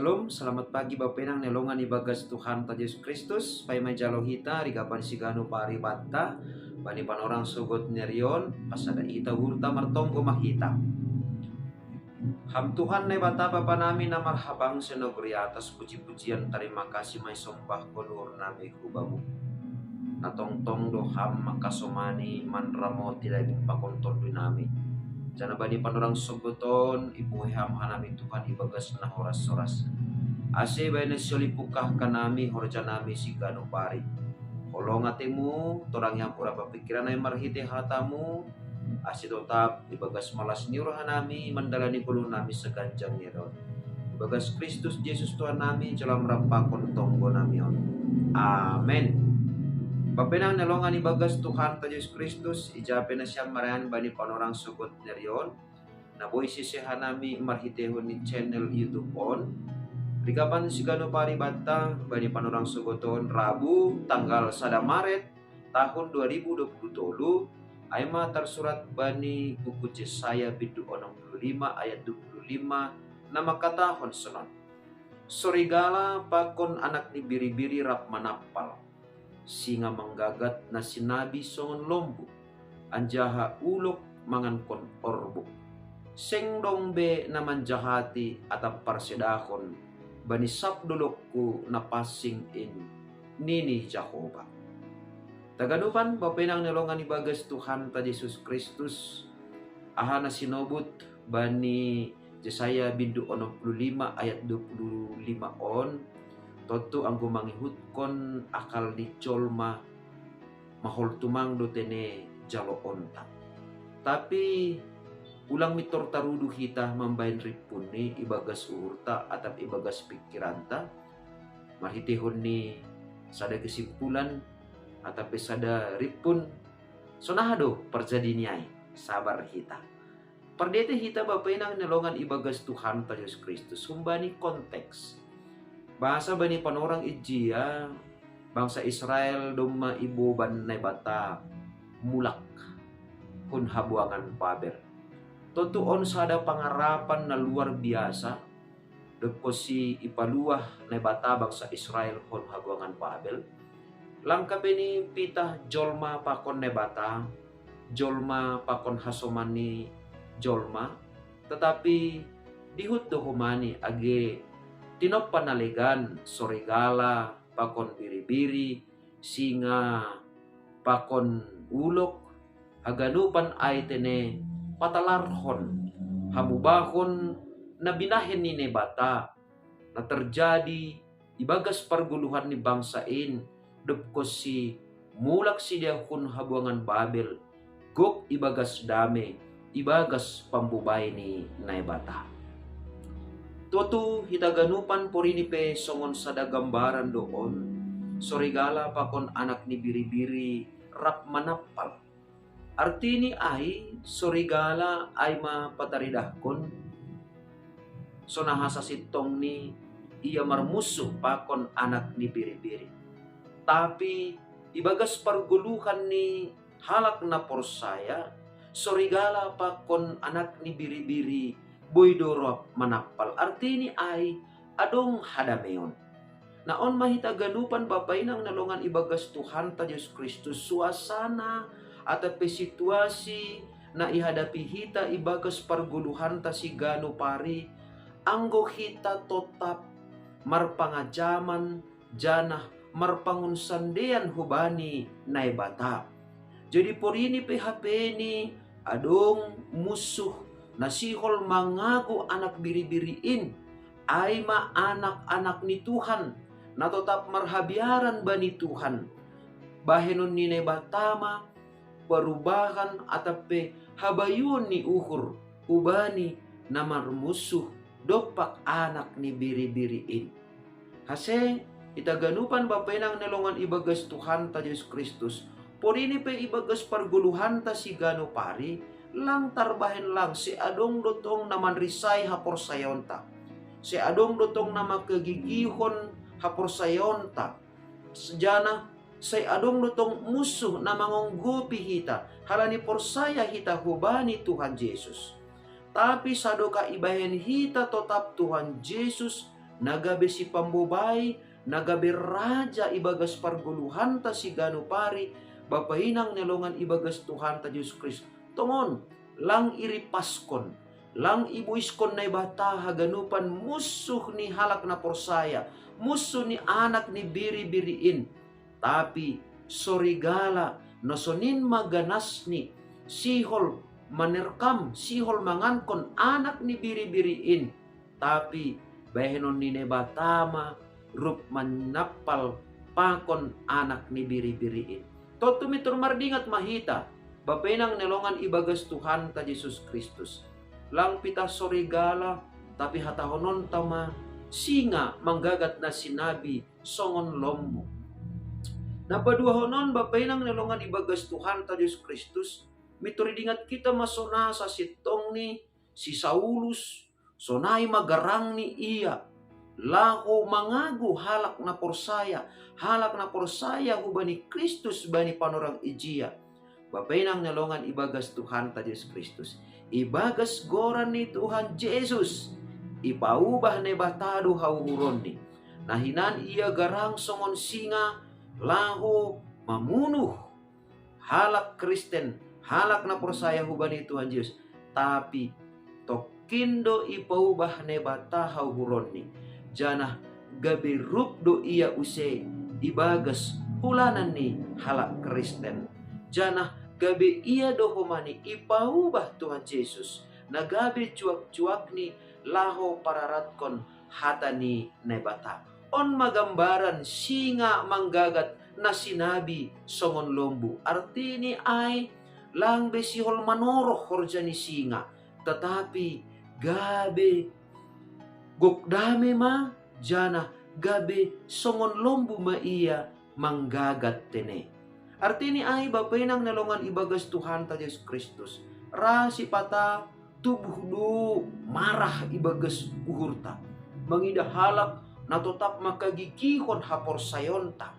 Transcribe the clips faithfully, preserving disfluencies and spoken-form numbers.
Shalom, selamat pagi Bapenang nelongan ibagas Tuhan ta Yesus Kristus. Paima jalo hita rigapan sigano paribata bani panorang sogot nerion, pasada ita urta martonggo mahita. Ham Tuhan Naibata Bapa nami na marhabang senogori atas, puji-pujian tarima kasih mai sombah ko luhur nami hubamu. Na tongtong do ham makasomani manramoti daging pakon tondui nami. Jana bani panorang sogoton ipuhe ham hanami Tuhan ibagas na horas-horas. Ase baina sioli pukah kanami horja nami sigano pari. Holong atemu, torangi ham urapa pikiran nai marhite hatamu, ase totap ibagas malas ni roha nami mandalani goluh nami saganjang ni don. Ibagas Kristus Yesus Tuhan nami, jalo am rap pakon tonggo nami on. Amen. Bapenang nelongan ibagas Tuhan ta Yesus Kristus, ijape nasiam marayan bani panorang sogot nerion, na boi siseha nami marhitehon ni channel YouTube on. Rigapan sigano paribata bani panorang sogoton Rabu tanggal sada Maret tahun dua ribu dua puluh tolu, aima tarsurat bani buku Jesaya bindu onom puluh lima ayat dua puluh lima na mangkatahon sonon. Sorigala pakon anak ni biri-biri rap manampal. Singa manggagat na sinabi songon lombu, anjaha ulok mangankon orbuk. Seng dong be na manjahati atap parsedahon bani sab dolokku na pansing in, nini Jahowa. Taganupan Bapenang nelongan ibagas Tuhan ta Yesus Kristus, aha na sinobut bani Jesaya bindu onom puluh lima ayat dua puluh lima on, tontu anggo mangihutkon akal ni jolma, mahol tumang do tene jaloonta. Tapi ulang mintor tarudu hita mambahen rimpun ni ibagas uhurta atap ibagas pikiranta, marhitehon ni sada kesimpulan atap pe sada rimpun, sonaha do parjadi ni ai, sabar hita. Pardete hita Bapenang nelongan ibagas Tuhan ta Yesus Kristus humbani konteks. Bahasa bani panorang ijia, bangsa Israel domma iboban Naibata mulak hun habuangan Babel. Tontu on sada pangarapan na luar biasa, dob konsi ipaluah Naibata bangsa Israel hun habuangan Babel. Langka pe ni pitah jolma pakon Naibata, jolma pakon hasoman ni jolma, tetapi dihut do homani age tinompa na legan, sorigala pakon biri-biri, singa pakon ulok, haganupan ai tene patalarhon hamubahon na binahen ni Naibata na terjadi ibagas pargoluhan ni bangsa in, dob konsi mulak sidea hun habuangan Babel, gok ibagas dame, ibagas pambobai ni Naibata. Tontu hita ganupan porini pe songon sada gambaran do on, sorigala pakon anak ni biri-biri rap manampal. Artini ai, sorigala ai ma pataridahkon sonaha sasintongni ia marmusuh pakon anak ni biri-biri. Tapi ibagas pargoluhan ni halak na porsaya, sorigala pakon anak ni biri-biri boi do rap manampal. Artini ai, adong hadameon. Na on ma hita ganupan Bapenang nelongan ibagas Tuhan ta Yesus Kristus, suasana atap pe situasi na ihadapi hita ibagas pargoluhanta sigano pari, anggo hita totap marpangajaman janah marpangunsandean hubani Naibata. Jadi porini pe hapeni adong musuh na sihol mangago anak biri-biri in, ai ma anak-anak ni Tuhan na totap marhabiaran bani Tuhan. Bahenon ni Naibata ma parubahan atap pe habayuon ni uhur hubani na marmusuh dompak anak ni biri-biri in. Ase, hita ganupan Bapenang nelongan ibagas Tuhan ta Yesus Kristus, porini pe ibagas pargoluhanta sigano pari, lang tarbahen lang sai adong do tong na manrisai haporsayaonta, sai adong do tong na mangkagigihon haporsayaonta, janah sai adong do tong musuh na mangonggopi hita, halani porsaya hita hubani Tuhan Yesus. Tapi sadokah ibahen hita totap Tuhan Yesus na gabe sipambobai, na gabe raja ibagas pargoluhanta siganup ari, bapa inang ni longan ibagas Tuhanta Jesus Kristus. Tongon, lang iripaskon, lang iboiskon Naibata haganupan munsuh ni halak na porsaya, munsuh ni Anak ni Biri-biri in. Tapi sorigala, na sonin ma ganasni, sihol manerkam, sihol mangankon Anak ni Biri-biri in. Tapi bahenon ni Naibata ma rup manampal pakon Anak ni Biri-biri in. Tontu mintor mardingat ma hita, bapa inang ni longan ibagas Tuhanta Jesus Kristus. Lang pitah sorigala, tapi hatahononta ma singa manggagat na sinabi songon lombu. Na paduahonon, bapa inang ni longan ibagas Tuhanta Jesus Kristus, mintor idingat hita ma sonai sasintongni si Saulus, sonai ma garangni ia, laho mangago halak na porsaya, halak na porsaya hubani Kristus bani panorang ijia. Bapa inang ni longan ibagas Tuhanta Jesus Kristus, ibagas goran ni Tuhan Jesus, ipaubah Naibata do hauhuronni. Na hinan ia garang songon singa, laho mamunuh halak Kristen, halak na porsaya hubani Tuhan Jesus. Tapi tongkin do ipaubah Naibata hauhuronni, janah gabe rup do ia use ibagas hulanan ni halak Kristen. Janah gabe ia do homani ipaubah Tuhan Jesus, na gabe juak-juakni laho pararatkon hata ni Naibata. On ma gambaran singa manggagat na sinabi songon lombu. Artini ai, lang be sihol manoroh horja ni singa, tetapi gabe gok dame ma, janah gabe songon lombu ma ia manggagat tene. Artini ai, bapa inang ni longan ibagas Tuhanta Jesus Kristus, ra sipata tubuh do marah ibagas uhurta, mangidah halak na totap mangkagigihon haporsayaonta.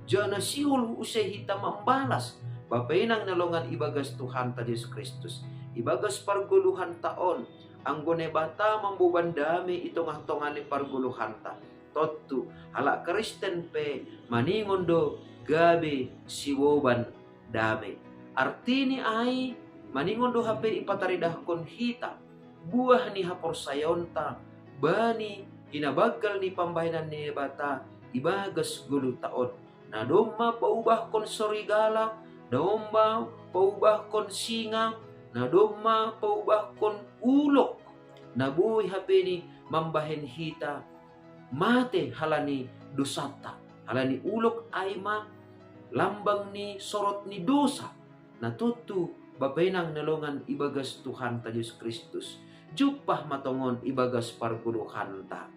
Janah sihol use hita mambalas, bapa inang ni longan ibagas Tuhanta Jesus Kristus, ibagas pargoluhanta on, anggo Naibata mamboban dame i tongah-tongah ni pargoluhanta. Tontu, halak Kristen pe maningon do gabe siboban dame. Artini ai, maningon do hape ipataridahkon hita buah ni haporsayaonta bani hinabanggal ni pambahenan ni Naibata ibagas goluhta on. Na domma paubahkon sorigala, na domma paubahkon singa, na domma paubahkon ulok, na boi hape ni mambahen hita mate halani dosanta. Halani ulok ai ma lambang ni sorot ni dosa. Na tontu, bapa inang ni longan ibagas Tuhanta Jesus Kristus, jumpah ma tongon ibagas pargoluhanta.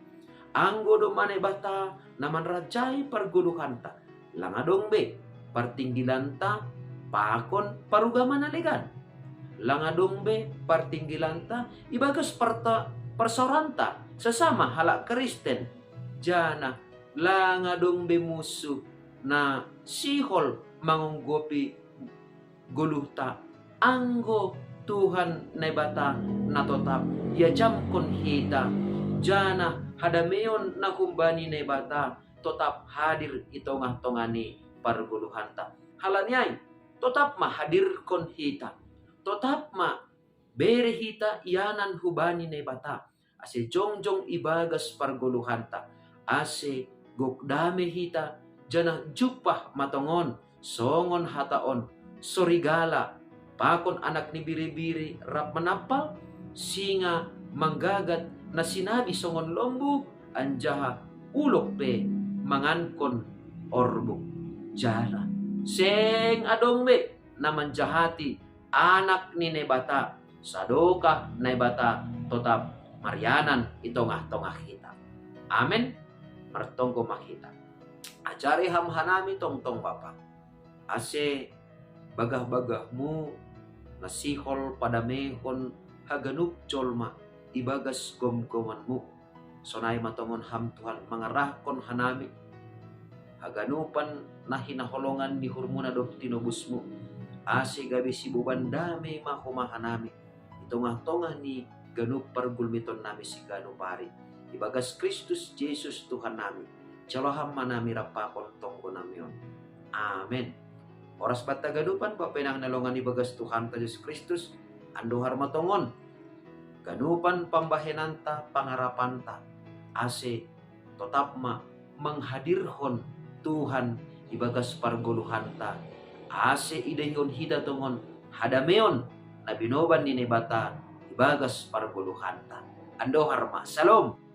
Anggo domma Naibata na manrajai pargoluhanta, lang adong be partinggilanta pakon parugama na legan. Lang adong be partinggilanta ibagas parta-, parsaoranta sesama halak Kristen. Janah lang adong be munsuh na sihol mangonggopi goluhta, anggo Tuhan Naibata na totap iajamkon hita, janah hadameon na humbani Naibata totap hadir i tongah-tongah ni pargoluhanta. Halani ai, totap ma hadirkon hita, totap ma bere hita ianan hubani Naibata, ase jongjong ibagas pargoluhanta, ase gok dame hita, janah jumpah ma tongon songon hata on: Sorigala pakon Anak ni Biri-biri rap manampal, singa manggagat na sinabi songon lombu, anjaha ulok pe mangankon orbuk jala. Seng adong be na manjahati Anak ni Naibata, sadokah Naibata totap marianan i tongah-tongah hita. Amen. Martonggo ma hita. Ajari Ham hanami tongtong, Bapa, ase bagah-bagahMu na sihol padamehon haganup jolma ibagas gomgomonMu. Sonai ma tongon Ham, Tuhan, mangarahkon hanami haganupan na hinaholongan ni uhurMu na dob tinobusMu, ase gabe siboban dame ma homa hanami i tongah-tongah ni ganup pargulmitonnami siganup ari. ibagas Kristus Jesus Tuhan nami. Jalo Ham ma nami rap pakon tonggo nami on. Amen. Horas banta ganupan, Bapa inang na longan ibagas Tuhanta Jesus Kristus, andohar ma tongon ganupan pambahenanta, pangarapanta, ase totap ma manghadirhon Tuhan ibagas pargoluhanta, ase idaihon hita tongon hadameon na binoban ni Naibata ibagas pargoluhanta. Andohar ma. Salom.